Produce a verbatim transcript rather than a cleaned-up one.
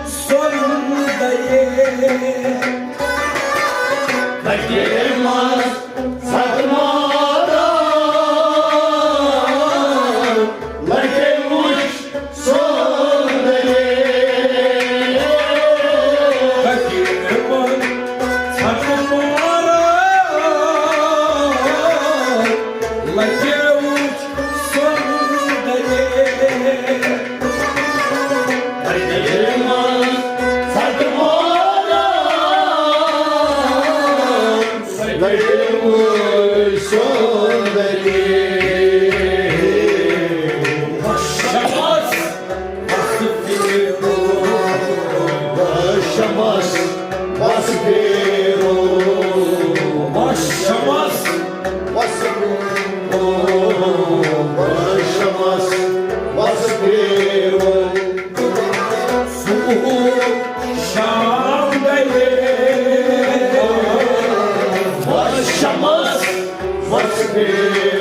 سۄن دَرے۔ کٔشیٖرِ منٛز ژھٹہٕ مارا، لَٹہِ وٕچھ سۄن دَرے۔ کٔشیٖرِ منٛز ژھٹہٕ مارا، لَٹہِ وٕچھ سۄن دَرے۔ شمس، بس پھیرو۔ شمس، بس پھیرو۔ شمس، بس پھیرو۔ شمس، بس پھیرو۔ صبح شام گٔیے۔ شمس، بس پھیرو۔